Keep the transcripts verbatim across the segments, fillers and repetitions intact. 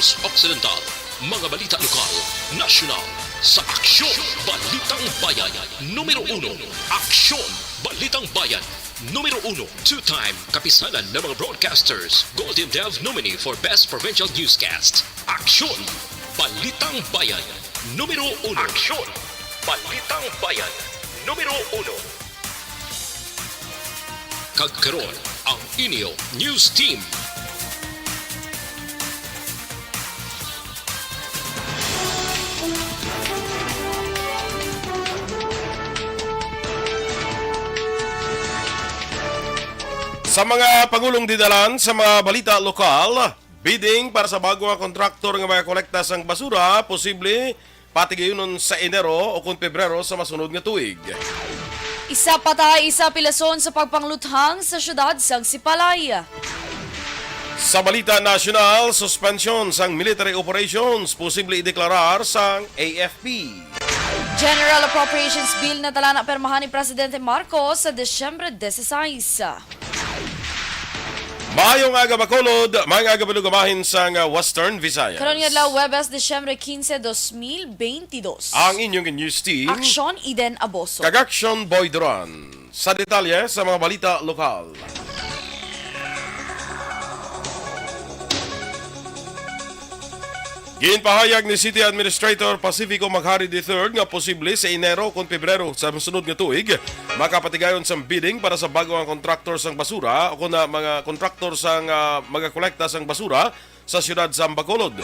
Occidental, mga balita lokal, nasyonal, sa Aksyon Balitang Bayan, numero uno. Aksyon Balitang Bayan, numero uno. Two-time kapisanan ng mga broadcasters, Golden Dove nominee for Best Provincial Newscast. Aksyon Balitang Bayan, numero uno. Aksyon Balitang Bayan, numero uno. Kag karon, ang inyo news team. Sa mga pangulong didalan, sa mga balita lokal, bidding para sa bago nga kontraktor nga mga kolekta sang basura, posible patigayunon sa Enero o kon Pebrero sa masunod nga tuig. Isa patay, isa pilason sa pagpangluthang sa siyudad sang Sipalay. Sa balita nasyonal, suspensyon sang military operations posible ideklarar sang A F P. General Appropriations Bill natalana pirmahan ni Presidente Marcos sa Disyembre dieciséis. Maayong aga, Bacolod. Maayong aga, Baluga, bahin sang, ah, Western Visayas. Karon nga adlaw, Huwebes, Disyembre quince, dos mil veintidós. Ang inyong news team. Aksyon, Eden Aboso. Kag Aksyon, Boy Duran. Sa detalye sa mga balita lokal. Ginpahayag ni City Administrator Pacifico Maghari the third nga posible sa Enero kon Pebrero sa sunod nga tuig, makapatigayon sang bidding para sa bago nga kontraktor sang basura o kon na mga kontraktor sang, ah, magakolekta sang basura sa siyudad sang Bacolod.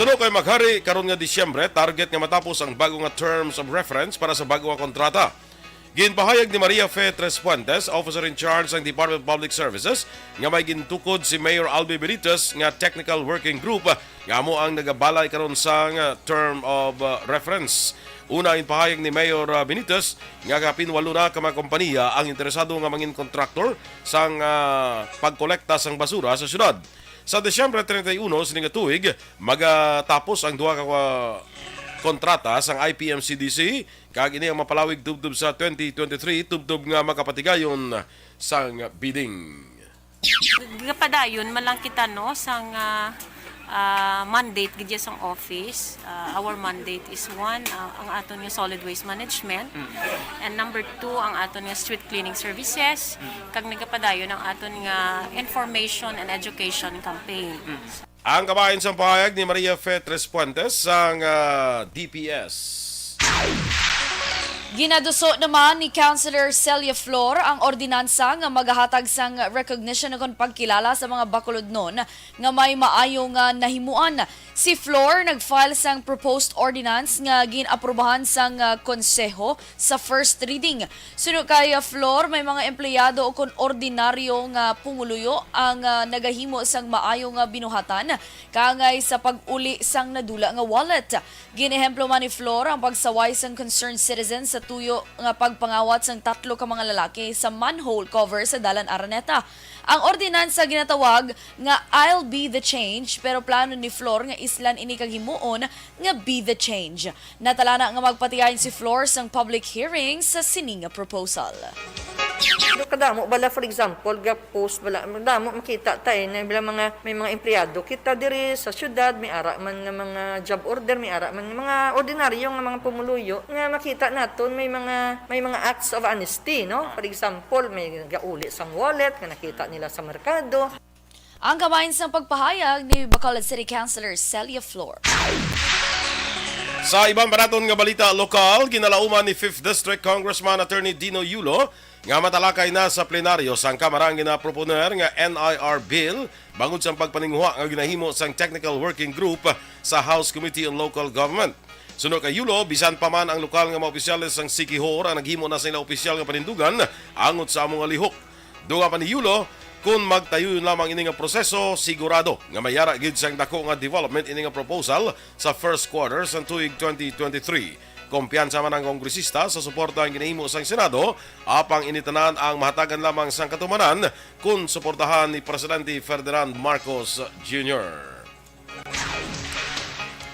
Suno kay Maghari, karon nga Disyembre, target nga matapos ang bago nga terms of reference para sa bago nga kontrata. Ginpahayag ni Maria Fe Tres Fuentes, Officer in Charge sang Department of Public Services, nga may gintukod si Mayor Albi Benitez nga technical working group nga amo ang nagabalay karon sang, uh, term of, uh, reference. Una, ginpahayag ni Mayor, uh, Benitez nga kapin walo na ka mga kompanya ang interesado nga mangin kontraktor sang, uh, pagkolekta sang basura sa syudad. Sa Disyembre treinta y uno sini nga tuig, magatapos ang duha ka, uh, kontrata sang I P M C D C, kag ini ang mapalawig tubtob sa twenty twenty-three, tubtob nga makapatigayon sang bidding. Gapadayon man lang kita, no, sang, ah, ah, mandate gid sang office. Ah, our mandate is one, ah, ang aton nga solid waste management. Mm. And number two, ang aton nga street cleaning services. Mm. Kag nagapadayon ang aton nga information and education campaign. Mm. Ang kabahin sang pahayag ni Maria Fe Tres Fuentes sang, ah, D P S. Ginaduso naman ni Councilor Celia Flor ang ordinansa nga magahatag sang recognition kon pagkilala sa mga Bacolodnon nga may maayo nga nahimuan. Si Flor nag-file sang proposed ordinance nga gin-aprubahan sang, ah, konseho sa first reading. Suno kay, ah, Flor, may mga empleyado o kon ordinaryo nga pumuluyo ang, ah, nagahimo sang maayo nga binuhatan kaangay sa pag-uli sang nadula nga wallet. Gin-ehemplo man ni Flor ang pagsaway sang concerned citizen sa tuyo nga pagpangawat sang tatlo ka mga lalaki sa manhole cover sa Dalan Araneta. Ang ordinansa ginatawag nga I'll Be the Change, pero plano ni Flor nga islan ini kag himuon nga Be the Change. Natalana nga magpatigayon si Flor sang public hearing sa sini nga proposal. Pero kadamo bala, for example, ga-post bala, damo makita ta, eh, na bala mga, may mga empleyado kita diri sa syudad, may ara man nga mga job order, may ara man nga mga ordinaryo nga mga pumuluyo nga makita naton may mga, may mga acts of honesty, no? For example, may gauli sang wallet nga nakita nila sa merkado. Ang kabahin sang pagpahayag ni Bacolod City Councilor Celia Flor. Sa iban pa naton nga balita lokal, ginalauman ni Fifth District Congressman Attorney Dino Yulo nga matalakay na sa plenaryo sang Kamara ang ginaproponer nga N I R Bill bangod sang pagpaninguha nga ginahimo sang Technical Working Group sa House Committee on Local Government. Suno kay Yulo, bisan pa man ang lokal nga mga opisyales sang Siquijor ang naghimo na sa ila opisyal nga panindugan angot sa amo nga lihok. Dugang pa ni Yulo, kun magtayuyon lamang ini nga proseso, sigurado nga may ara gid sang dako nga development ini nga proposal sa first quarter sang tuig twenty twenty-three. Kumpiyansa man ang kongresista sa suporta ang ginahimo sang Senado, apang ini tanan ang mahatagan lamang sang katumanan kun suportahan ni Presidente Ferdinand Marcos Junior.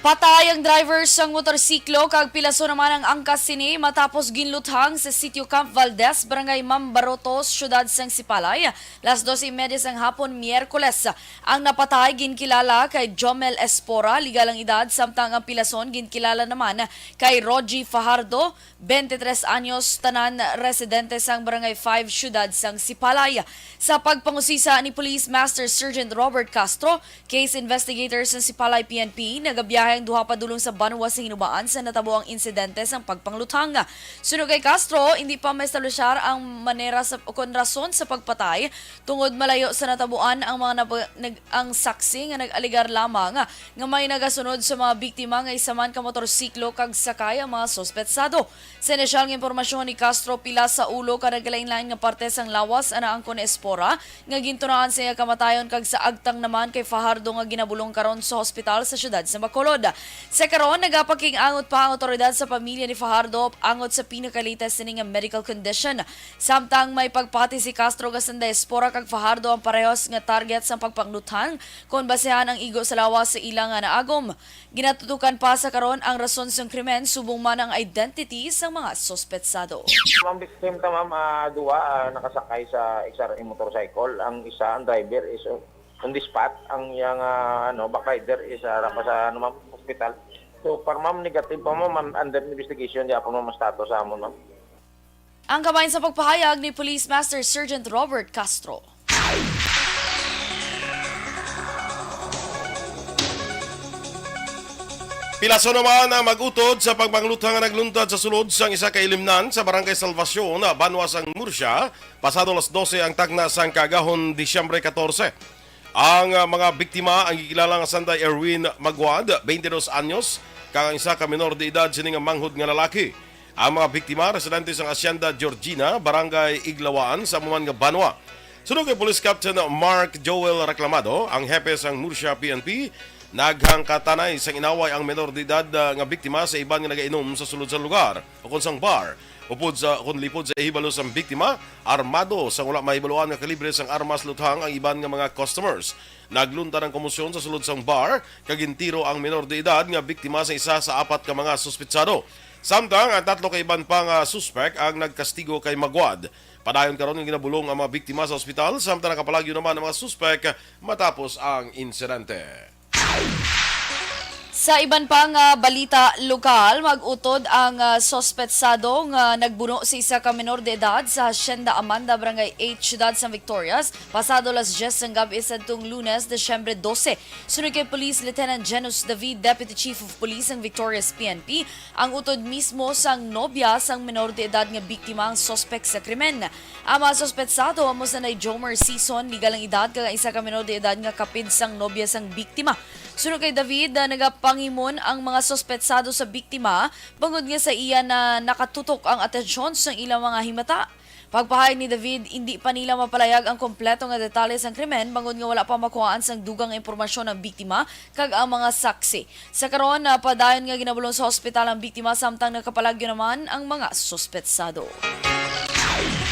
Patay ang driver sang motorsiklo kag pilaso naman ang angkas sini matapos ginluthang sa sitio Camp Valdez, Barangay Mambarotos, siyudad sang Sipalay, las dos y media sang hapon, Miyerkules. Ang napatay ginkilala kay Jomel Espora, legal ang edad, samtang ang pilason ginkilala naman kay Rogie Fajardo, twenty-three anyos, tanan residente sang Barangay five, siyudad sang Sipalay. Sa pagpangusisa ni Police Master Sergeant Robert Castro, case investigator sang Sipalay P N P, nagabiyahe ang duha padulong sa banwa sa hinubaan sa natabo ang insidente sang pagpangluthang. Suno kay Castro, hindi pa maestablishar ang manera sa, ukon rason sa pagpatay, tungod malayo sa natabuan ang mga nab-, nag-, ang saksi nga nag-alegar lamang nga may nagasunod sa mga biktima nga isa man ka motorsiklo kag sakay ang mga suspetsado. Sa inisyal nga impormasyon ni Castro, pila sa ulo ka nagkalain-lain nga parte sang lawas ang naangkon ni Espora nga gintunaan sa iya kamatayon, kag sa agtang naman kay Fajardo nga ginabulong karon sa hospital sa siyudad sa Bacolod. Sa karon, nagapaking-angot pa ang awtoridad sa pamilya ni Fajardo angot sa pinakalatest sini nga medical condition. Samtang may pagpati si Castro nga sanda Espora kag Fajardo ang parehos nga target sang pagpangluthang kon basehan ang igo sa lawas sa ila nga naagom. Ginatutukan pa sa karon ang rason sang krimen subong man ang identity sang mga suspetsado. Ma'am, victim ta, ma'am, ah, duwa, ah, nakasakay sa X R M motorcycle. Ang isa, ang driver is, uh, on the spot. Ang iyang, ah, ano, backrider is, ah, ara pa sa, ano, ma'am, hospital. So far, ma'am, negative pa, ma'am. Un-, under investigation gyapon, ma'am, ang status sa amon, ma'am. Ang kamay sa pagpahayag ni Police Master Sergeant Robert Castro. Pilaso naman ang mag-utod sa pagpangluthang nga nagluntad sa sulod sang isa ka ilimnan sa Barangay Salvacion, banwa sang Murcia, pasado alas dose ang takna sang kaagahon, Disyembre katorse. Ang, ah, mga biktima ang gikilala nga sanday Erwin Maguad, twenty-dos anyos, kag ang isa ka menor de edad sini nga manghod nga lalaki. Ang mga biktima, residente sang Hacienda Georgina, Barangay Iglawaan, sa amo man nga banwa. Suno kay Police Captain Mark Joel Reclamado, ang hepe sang Murcia P N P, naghangkatanay sang inaway ang menor de edad, ah, nga biktima sa iban nga nagainom sa sulod sa lugar ukon sang bar. Upod sa, kon lipod sa hibalo sang biktima, armado sang wala mahibaluan nga kalibre sang armas luthang ang iban nga mga customers. Nagluntad ang komosyon sa sulod sang bar, kag gintiro ang menor de edad nga biktima sa isa sa apat ka mga suspitsado. Samtang ang tatlo ka iban pa nga suspek ang nagkastigo kay Maguad. Padayon karon nga ginabulong ang mga biktima sa ospital, samtang nakapalagyo naman ang mga suspek matapos ang insidente. Sa iban pa nga balita lokal, mag-utod ang, ah, suspetsado nga nagbuno sa isa ka menor de edad sa Hacienda Amanda, Barangay eight, Siyudad San Victorias, pasado las dyes sang gab-i sadtong Lunes, Disyembre dose. Suno kay Police Lieutenant Genus David, Deputy Chief of Police sang Victorias P N P, ang utod mismo sang nobya sang menor de edad nga biktima ang suspek sa krimen. Ang mga suspetsado amo sanday Jomer Sison, legal ang edad, kag ang isa ka menor de edad nga kapid sang nobya sang biktima. Suno kay David, ah, nagapangimon ang mga suspetsado sa biktima bangod nga sa iya na nakatutok ang atensyon sang ilang mga himata. Pagpahayag ni David, indi pa nila mapalayag ang kompleto nga detalye sang krimen bangod nga wala pa makuhaan sang dugang nga impormasyon ang biktima kag ang mga saksi. Sa karon, ah, padayon nga ginabulong sa hospital ang biktima, samtang nakapalagyo naman ang mga suspetsado.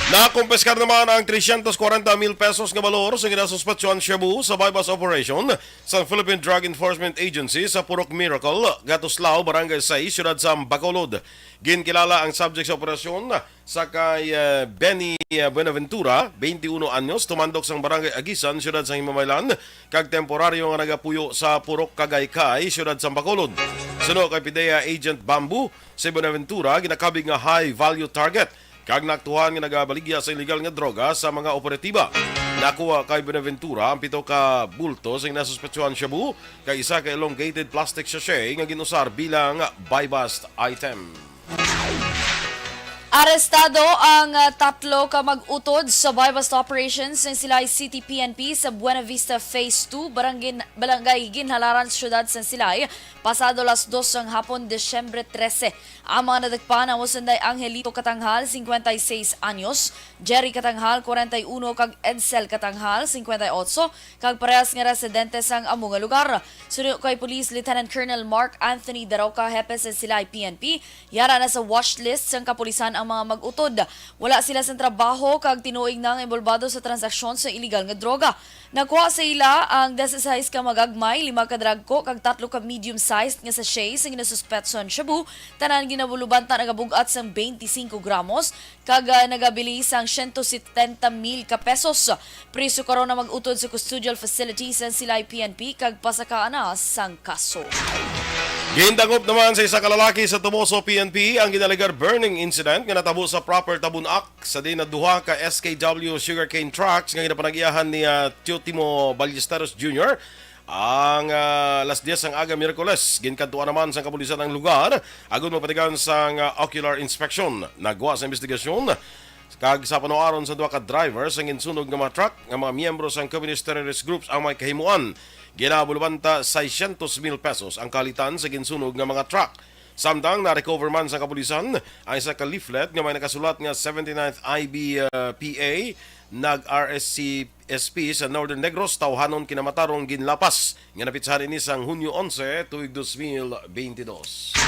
Nakumpiskar naman ang trescientos cuarenta mil pesos nga balor sa ginasuspetsyohan shabu sa buy-bust operation sa Philippine Drug Enforcement Agency sa Purok Miracle, Gatuslao, Barangay sais, Siyudad sa Bacolod. Ginkilala ang subject sa operasyon sa kay, eh, Benny, eh, Buenaventura, twenty-uno anyos, tumandok sang Barangay Agisan, Siyudad sa Himamaylan, kag temporaryo nga nagapuyo sa Purok Kagaykay, Siyudad sa Bacolod. Suno kay PDEA Agent Bamboo, si Buenaventura ginakabig nga high value target kag naaktuhan nga nagabaligya sa illegal nga droga sa mga operatiba. Nakuha kay Buenaventura ang pito ka bulto sa ginasuspetsyohan shabu kag isa ka elongated plastic sachet nga gin-usar bilang buy-bust item. Arestado ang, ah, tatlo ka mag-utod sa buy-bust operation sang Silay City P N P sa Buena Vista Phase two, Barangay, Barangay Ginhalaran, Siyudad sang Silay, pasado las dos sang hapon, Disyembre trese. Ang mga nadakpan amo sanday Angelito Katanghal, cincuenta y seis anyos, Jerry Katanghal, cuarenta y uno, kag Edsel Katanghal, cincuenta y ocho, kag parehas nga residente sang amo nga lugar. Suno kay Police Lieutenant Colonel Mark Anthony Daroca, hepe sa Silay P N P, yara na sa watch list sang kapulisan ang mga mag-utod. Wala sila sa trabaho kag tinuig na nga inbolbado sa transaksyon sa iligal nga droga. Nakuha sa ila ang dise-sais ka magagmay, lima ka dragko kag tatlo ka medium-sized nga sachet sa ginasuspetso nga shabu. Tanan ginabulubanta nagabug-at sang twenty-five gramos kag, ah, nagabili sang siyento setenta mil ka pesos. Priso karon ang mag-utod sa custodial facility sang Silay P N P kag pasakaan na sang kaso. Gindangop naman sa isa ka lalaki sa Toboso P N P ang ginalegar burning incident nga natabo sa Proper Tabunak, sa diin na duha ka S K W sugarcane trucks nga ginapanag-iyahan ni, ah, Teotimo Ballesteros Junior ang, ah, alas diyes sang aga Miyerkules. Ginkadtuan naman sang kapulisan ang lugar agud magpatigayon sang, ah, ocular inspection. Nagwa sa investigasyon kag sa panuaron sa duha ka driver sang ginsunog nga mga truck nga mga miyembro sang communist terrorist groups ang may kahimuan. Ginabulubanta seiscientos mil pesos ang kalitan sa ginsunog nga mga truck. Samtang na-recover man sa kapulisan ang isa ka leaflet nga may nakasulat nga seventy-ninth I B, uh, P A nag-R S C S P sa Northern Negros, tawhanon kinamatarong ginlapas nga napitsahan ini sang Hunyo onse, tuig dos mil beintidos.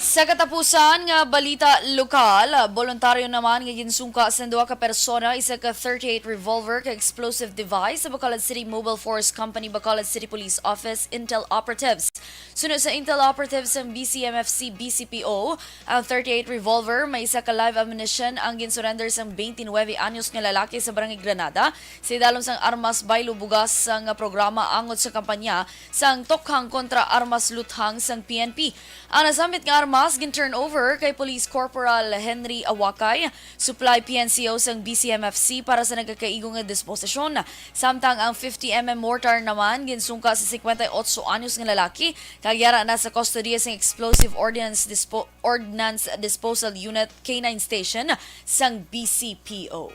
Sa katapusan nga balita lokal, boluntaryo naman nga ginsungka sa duha ka persona isa ka thirty-eight revolver kag explosive device sa Bacolod City Mobile Force Company, Bacolod City Police Office, intel operatives. Suno sa intel operatives sang B C M F C B C P O, ang thirty-eight revolver may isa ka live ammunition ang ginsurrender sang twenty-nine anyos nga lalaki sa Barangay Granada sa idalom sang Armas Baylo Bugas sang programa angot sa kampanya sang Tokhang kontra Armas Luthang sang P N P. Ang nasambit nga armas gin-turn over kay Police Corporal Henry Awakay, supply P N C O sang B C M F C para sa nagakaigo nga disposisyon. Samtang ang fifty M M mortar naman ginsungka sa cincuenta y ocho anyos nga lalaki kag yara na sa kustodiya sang Explosive Ordnance Dispo-, Ordnance Disposal Unit K nine Station sang B C P O.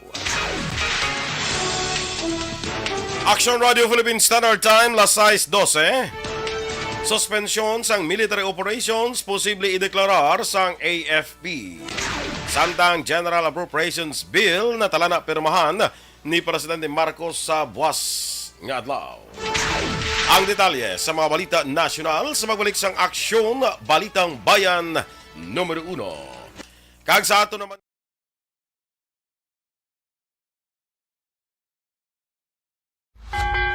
Action Radio Philippine Standard Time, las sais dose. Suspensyon sang military operations posible ideklarar sang A F P. Samtang General Appropriations Bill natala na pirmahan ni Presidente Marcos sa buwas nga adlaw. Ang detalye sa mga balita nasyonal sa magbalik sang Aksyon Balitang Bayan numero uno. Kag sa ato naman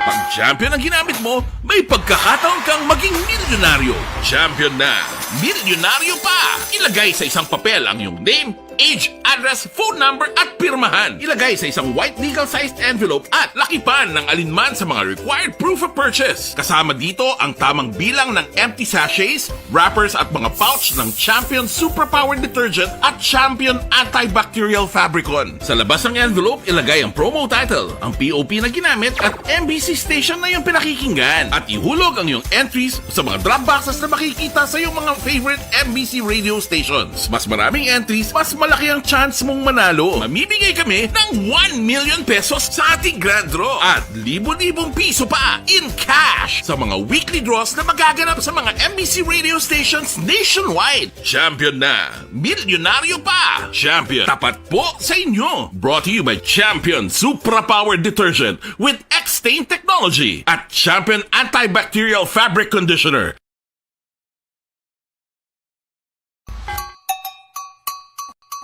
Pag champion ang ginamit mo, may pagkakataon kang maging milyonaryo. Champion na, milyonaryo pa! Ilagay sa isang papel ang iyong name, age, address, phone number, at pirmahan. Ilagay sa isang white legal-sized envelope at lakipan ng alinman sa mga required proof of purchase. Kasama dito ang tamang bilang ng empty sachets, wrappers at mga pouch ng Champion Superpower Detergent at Champion Antibacterial Fabricon. Sa labas ng envelope, ilagay ang promo title, ang P O P na ginamit at M B C station na iyong pinakikinggan. At ihulog ang iyong entries sa mga drop boxes na makikita sa iyong mga favorite M B C radio stations. Mas maraming entries, mas malaki ang chance mong manalo. Mamimigay kami ng one million pesos sa ating grand draw at libo-libong piso pa in cash sa mga weekly draws na magaganap sa mga M B C radio stations nationwide. Champion na! Milyonaryo pa! Champion, tapat po sa inyo! Brought to you by Champion Supra Power Detergent with X-Stain Technology at Champion Antibacterial Fabric Conditioner.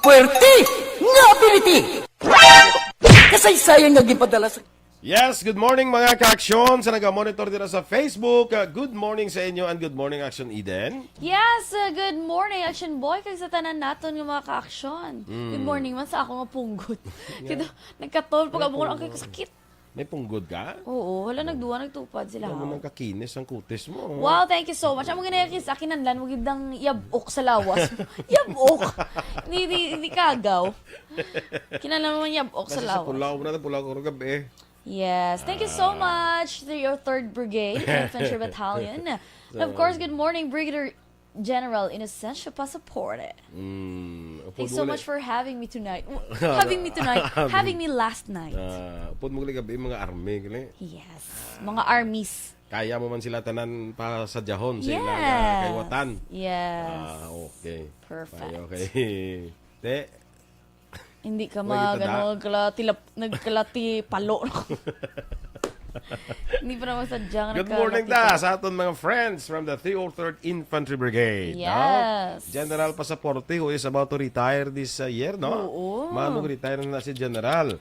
Puwerte nga ability! Kasaysayan nga ginpadala sa Yes, good morning, mga ka-aksyon sa naga-monitor dira sa Facebook. Uh, good morning sa inyo and good morning, Action Eden. Yes, uh, good morning, Action Boy, kag sa tanan naton nga mga ka-aksyon. Mm. Good morning man sa ako nga punggot. Yeah. Kita, nagkatol pag May amo ko ang punggot. Sakit. May punggot ka? Oo, hala, nagduwa, nagtupad sila. Ano man kakinis ang kutis mo, oh. Wow, thank you so much. Amo nga nakikis-, kinahanglan mo gid ang yab-ok sa lawas. Yab-ok! Hindi, hindi, hindi kagaw. Kinahanglan mo man yab-ok sa Nasa sa lawas. Pulaw, wala na pulaw ko kagabi. Yes. Thank you so Ah. much to your third Brigade, Infantry Battalion. And of So, course, good morning, Brigadier General Inocencio Pasaporte. Mm, upod Thanks so mo much gali. for having me tonight. Having me tonight. Having Having me last night. Ah, upod mo gali gabi, mga army, gali. Yes. Mga armies. Kaya mo man sila tanan pasadyahon sa ilang, ah, Yes. kaiwatan. Yes. Ah, okay. Perfect. Okay, okay. Te, Hindi ka Wala kita mag-, ano, da. nagkalati lap-, nagkalati palo. Hindi pa naman sadyang Good morning nagkakita. Ta sa aton mga friends from the three oh third Infantry Brigade, no? Yes. General Pasaporte, who is about to retire this, uh, year, no? Oo. Mano retire na si General.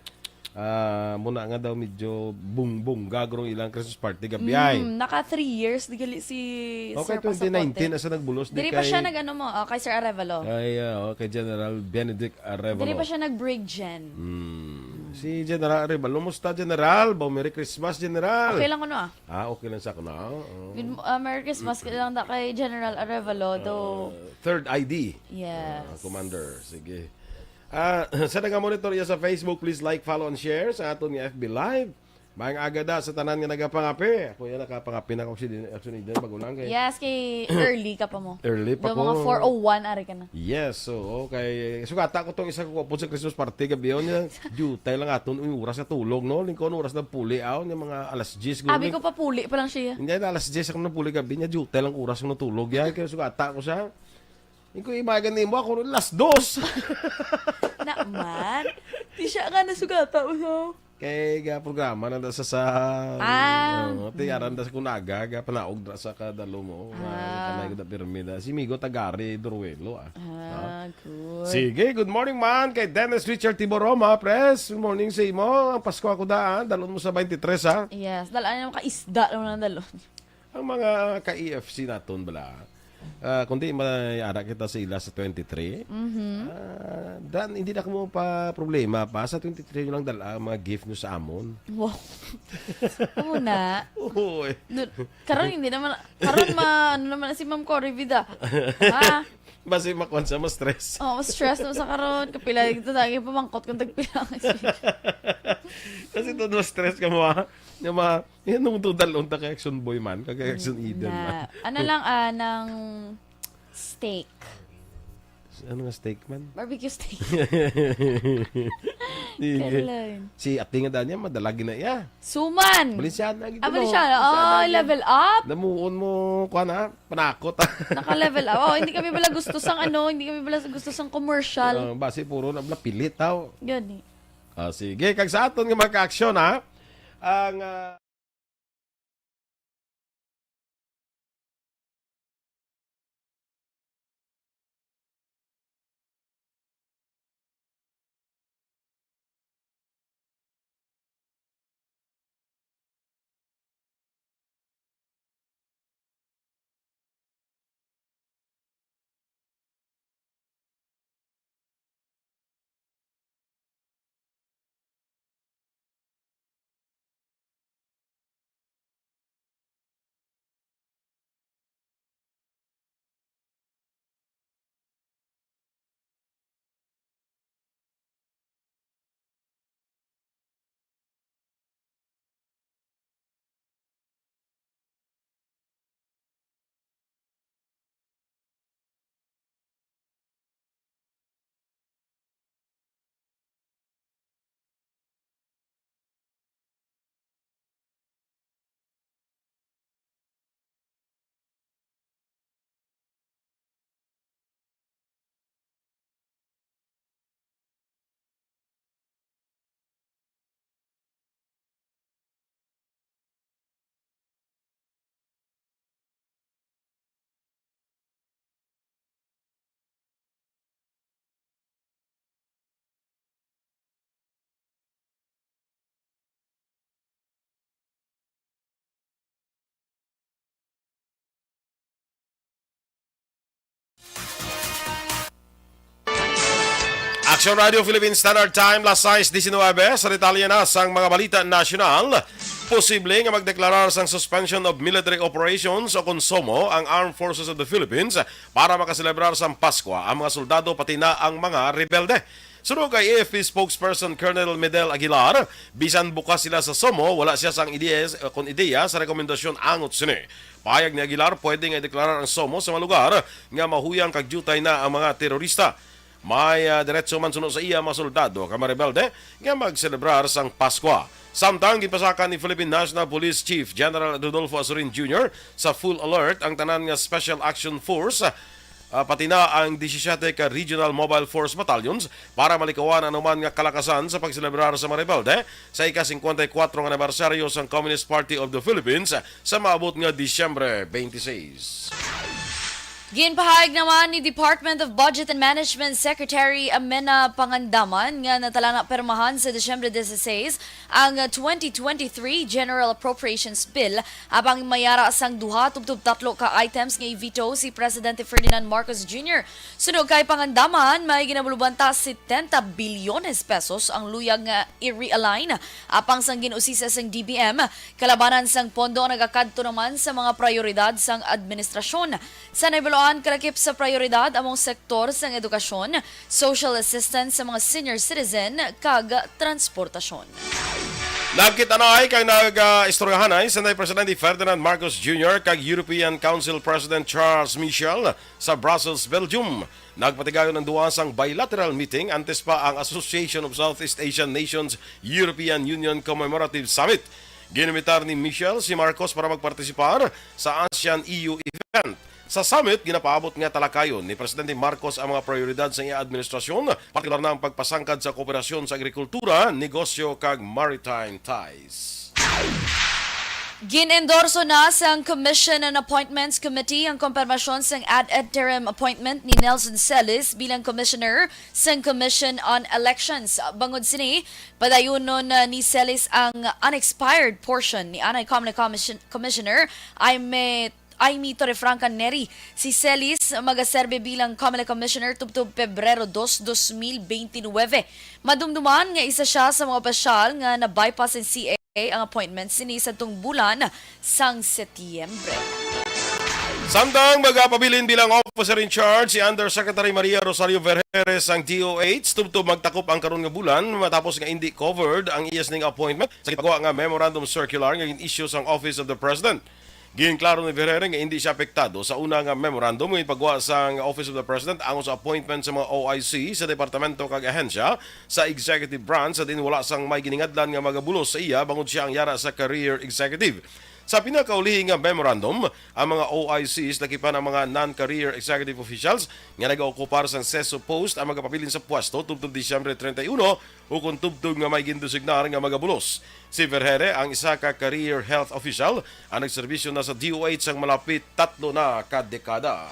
Ah, muna nga daw medyo bung-, bungga gurong ilang Christmas party gabi ay. Mm, naka three years di gali si Okay, Sir twenty nineteen Pasaporte. Asa nagbulos di Diri pa siya kay nag-ano mo, oh, kay Sir Arevalo. Ay, ah, oh, kay General Benedict Arevalo. Diri pa siya nag-brig gen. Mm. Si General Arevalo, musta, General? Ba, Merry Christmas, General. Okay lang kuno, ah. Ah, okay lang sa kuno. Oo. Good mo-, ah, Merry Christmas ka lang da kay General Arevalo, though. Uh, third I D. Yes. Ah, Commander. Sige. Ah, sa naga-monitor iya sa Facebook, please like, follow, and share sa aton nga F B Live. Maayong aga da sa tanan nga nagapangape. Ako yan, nakapangape na ako si Din-, Action Eden, bago lang kay Yes, kay early ka pa mo. Early pa Daw ko. Mga four oh one, ari ka na. Yes, so, okay. Sugata ko tong isa ko po sa Christmas party, gabi yun, niya, dutay lang aton, yung oras na tulog, no? Lingkon oras na puli, aw, niya mga alas diyes, Abi guli. Ko pa puli pa lang siya. Hindi, na alas diyes ako na puli gabi niya, dutay lang oras ko natulog, yan. Kaya sugata ko siya. Yung ko imagan nimo, ako, alas dos. Naman. Di siya nga nasugata mo, so. Kay ga programa na da sa, sa, Ah. Oo, ti aram da sa kunaga, ga panaog da sa kadalo mo. Ah. Ah, kanay ko da pirmi da. Si Migo Tagari Duruelo, ah. Ah, Ah. Good. Sige, good morning man kay Dennis Richard Tiboroma, pres. Good morning sa imo. Ang Pasko ako da, ah. Dalon mo sa twenty-three, ah. Yes, dalaan mo ka isda naman ang dalon. Ang mga ka-E F C naton bala, ah, kundi may ara kita sa ila sa twenty-three, Mhm. ah, dan, hindi na kamo pa problema pa. Sa twenty-three nyo lang dala ang mga gift nyo sa amon. Wow. Amo na. Oo, eh. No, karon hindi naman, karon ma-, ano naman si Ma'am Cory Vida. Ha? Basi makuan sa ma-stress. Oh, ma-stress na sa karon. Kapila yung tatangin pamangkot kung tagpila ang Kasi to, ma-stress ka mo, ha? Yung mga, yan nung to dalon ta kay Action Boy man, kag kay Action Eden man. Na, ano lang, ah, ng steak. Ano nga steak man? Barbecue steak. Sige. Kalan. Si Ate nga daan niya, madalagi na iya. Suman! Balenciaga, gid Ah, mo. Balenciaga. Balenciaga, Oh, gid. Level up! Namuon mo, kuha na, panakot. Naka-level up. Oh, hindi kami pala gusto sang ano, hindi kami pala gusto sang commercial. Ah, basi puro na pala pilit, tao. Gani. Ah, sige, kag sa aton nga mga ka-aksyon, ha? Ang, ah, Action Radio Philippine Standard Time, las sais diecinuebe. Sa detalye na sang mga balita nasyonal, posible nga magdeklarar sang suspension of military operations o kon SOMO ang Armed Forces of the Philippines para makaselebrar sang Paskwa ang mga soldado pati na ang mga rebelde. Suno kay A F P spokesperson Colonel Medel Aguilar, bisan bukas sila sa SOMO, wala siya sang ideya, kon ideya sa rekomendasyon angot sini. Pahayag ni Aguilar, pwede nga ideklarar ang SOMO sa mga lugar nga mahuyang kag diutay na ang mga terorista. May, ah, diretso man suno sa iya mga soldado kag mga rebelde nga magselebrar sang Paskwa. Samtang ginpasaka ni Philippine National Police Chief General Rodolfo Azurin Junior sa full alert ang tanan nga Special Action Force ah, pati na ang disisiete ka Regional Mobile Force Battalions para malikawan ang anuman nga kalakasan sa pagselebrar sa mga rebelde sa ika-singkwenta y kuwatro nga anibersaryo sang Communist Party of the Philippines sa maabot nga Disyembre twenty-six. Ginpahayag naman ni Department of Budget and Management Secretary Amena Pangandaman nga natalana pirmahan sa Disyembre dieciséis ang twenty twenty-three General Appropriations Bill, apang mayara sang duha tubtob tatlo ka items nga i-veto si Presidente Ferdinand Marcos Junior. Suno kay Pangandaman, may ginabulubanta setenta bilyones pesos ang luyag nga i-realign, apang sang gin-usisa sang D B M, kalabanan sang pondo ang nagakadto naman sa mga prayoridad sang administrasyon. Sa nahibaluan, kalakip sa prayoridad among sektor sang edukasyon, social assistance sa mga senior citizen, kag transportasyon. Nagkita-anay kag nag-istoryahanay si Presidente Ferdinand Marcos Junior kag European Council President Charles Michel sa Brussels, Belgium. Nagpatigayon ang duwa sang bilateral meeting antes pa ang Association of Southeast Asian Nations European Union Commemorative Summit. Ginimitar ni Michel si Marcos para magpartisipar sa ASEAN-E U event. Sa summit, ginapaabot nga talakayon ni Presidente Marcos ang mga prioridad sa iya administrasyon, partikular na ang pagpasangkad sa kooperasyon sa agrikultura, negosyo, kag maritime ties. Gin-endorso na sang Commission on Appointments Committee ang kompermasyon sang ad interim appointment ni Nelson Celis bilang Commissioner sang Commission on Elections. Bangod sini, padayunon, uh, ni Celis ang unexpired portion ni anay Comelec Commission- Commissioner Aimee Aimee Torrefranca Neri. Si Celis magaserbi bilang Comelec Commissioner tubtob Pebrero dos, dos mil bente nuwebe. Madumduman nga isa sia sa mga opisyal nga na-bypass sang C A ang appointment sini sadtong bulan sang Setyembre. Samtang magapabilin bilang officer in charge si Undersecretary Maria Rosario Vergeire sang D O H tubtob magtakop ang karon nga bulan matapos nga indi covered ang iya sining appointment sa gipagawa nga memorandum circular nga gin-issue sang Office of the President. Ginklaro ni Vergeire nga indi sia apektado sa una nga memorandum nga ginpagawa sang Office of the President angot sa appointment sa mga O I C sa departamento kag ahensya sa executive branch, sa diin wala sang may giningadlan nga magabulos sa iya bangod sia ang yara sa career executive. Sa pinakaulihi nga memorandum, ang mga O I Cs, lakipan ang mga non-career executive officials nga nagaokupar sang CESO post, ang magapabilin sa pwesto tubtob Disyembre treinta y uno, ukon tubtob nga may gindesignar nga magabulos. Si Vergeire ang isa ka career health official ang nagserbisyo na sa D O H sang malapit tatlo na ka dekada.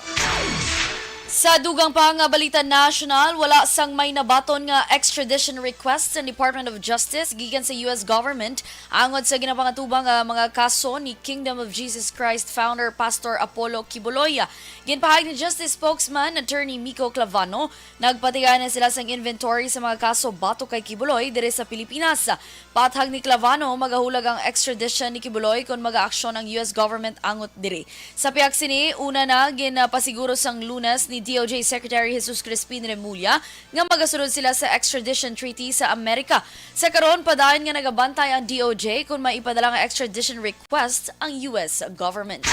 Sa dugang pa nga balita nasyonal, wala sang may nabaton nga extradition request sa Department of Justice gikan sa U S government angot sa ginapangatubang nga mga kaso ni Kingdom of Jesus Christ founder Pastor Apollo Quiboloy. Ginpahayag ni Justice spokesman Attorney Miko Clavano, nagpatigay na sila sang inventory sa mga kaso batok kay Quiboloy diri sa Pilipinas. Pathag ni Clavano, magahulag ang extradition ni Quiboloy kon magaaksyon ang U S government angot diri. Sa pihak sini, una na ginpasiguro sang Lunes ni D O J Secretary Jesus Crispin Remulla nga magasunod sila sa extradition treaty sa Amerika. Sa karon, padayon nga nagabantay ang D O J kon may ipadala nga extradition request ang U S government.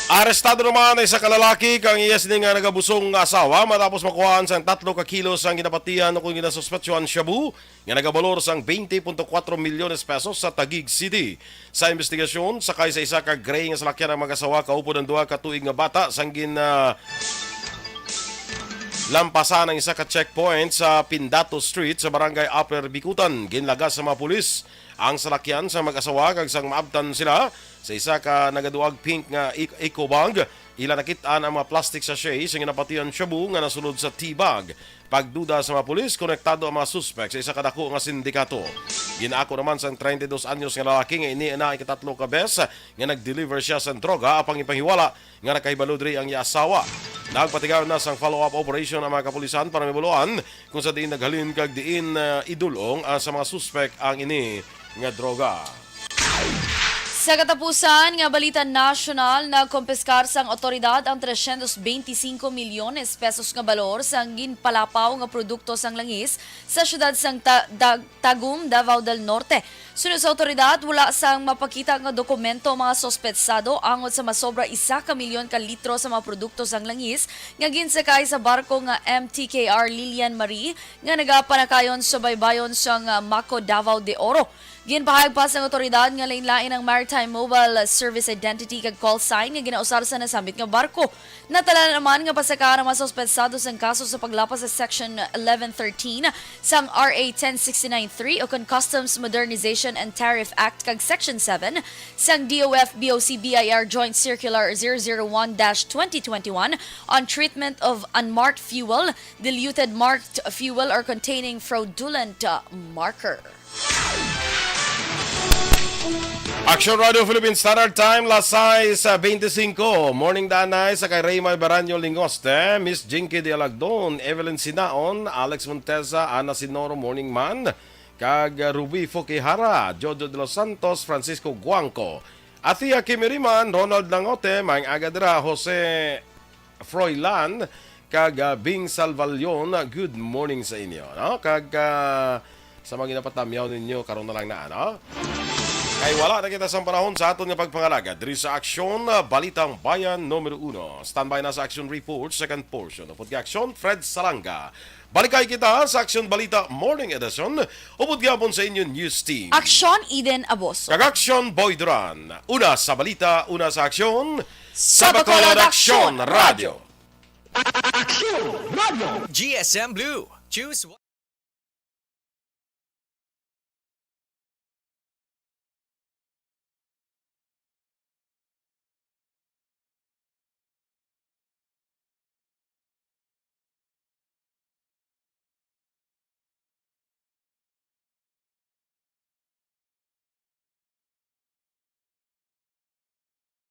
Arestado naman ang isa ka lalaki kag iya sini nga nagabusong nga asawa matapos makuhaan sang tatlo ka kilo sang ginapatihan o kon ginasuspetsuhan shabu nga nagabalor sang twenty point four milyones pesos sa Taguig City. Sa investigasyon, sakay sa isa ka gray nga salakyan ang mag-asawa kaupod ang duha ka tuig nga bata sang gin, ah, lampasan ang isa ka checkpoint sa Pindato Street sa Barangay Upper Bicutan. Ginlagas sa mga pulis ang salakyan sa mag-asawa kag sang maabtan sila sa isa ka nagaduag pink nga e-, eco bag, ila nakit-an ang mga plastic sachet sa ginapatihan shabu nga nasulod sa tea bag. Pagduda sa mga pulis, konektado ang mga suspek sa isa ka dako nga sindikato. Ginaako naman sang treinta y dos anyos nga lalaki nga ini na ikatatlo ka bes nga nag-deliver siya sang droga, apang ipanghiwala nga nakahibalo diri ang iya asawa. Nagpatigayon na sang follow-up operation ang mga kapulisan para mahibaluan kung sa diin naghalin kag diin, ah, idul-ong, ah, sa mga suspek ang ini nga droga. Sa katapusan nga balita nasyonal, nakumpiskar sang awtoridad ang trescientos veinticinco milyones pesos nga balor sang ginpalapaw nga produkto sang langis sa siyudad sang Ta- Dag- Tagum, Davao del Norte. Suno sa awtoridad, wala sang mapakita nga dokumento ang mga suspetsado angot sa masobra isa ka milyon ka litro sa mga produkto sang langis nga ginsakay sa barko nga M T K R Lilian Marie nga nagapanakayon sa baybayon sang, ah, Maco, Davao de Oro. Ginpahayag pa sang awtoridad nga lain-lain ang Maritime Mobile Service Identity kag call sign nga ginausar sa nasambit nga barko. Natala naman nga pasakaan ang mga suspetsado sang kaso sa paglapas sa Section eleven thirteen sang R A ten sixty-nine three o kon Customs Modernization and Tariff Act kag Section seven sang D O F B O C B I R Joint Circular zero zero one dash twenty twenty-one on treatment of unmarked fuel, diluted marked fuel, or containing fraudulent, uh, marker. Action Radio Philippine Standard Time, las sais veinticinco. Morning, Danay, sa kay Raymay Baranyo Lingoste, Miss Jinky Dialagdon, Evelyn Sinaon, Alex Montesa, Ana Sinoro, morning man, kag, uh, Ruby Fukihara, Jojo de los Santos, Francisco Guangco, Athea Kimiriman, Ronald Langote, maayong aga dira, Jose Froilan, kag, ah, Bing Salvalion, good morning sa inyo, no? Kag, ah, sa mga ginapatamyaw ninyo, karon na lang na, no? Kay wala na kita sang panahon sa aton nga pagpangalagad diri sa Aksyon, ah, Balitang Bayan numero uno. Standby na sa Aksyon Report, second portion. Upod kay Aksyon, Fred Salanga. Balikay kita sa Aksyon Balita Morning Edition. Upod gyapon sa inyo news team. Aksyon, Eden Aboso. Kag Aksyon, Boy Duran. Una sa balita, una sa aksyon. Sa Bacolod Aksyon Radio. Aksyon Radio. G S M Blue. Choose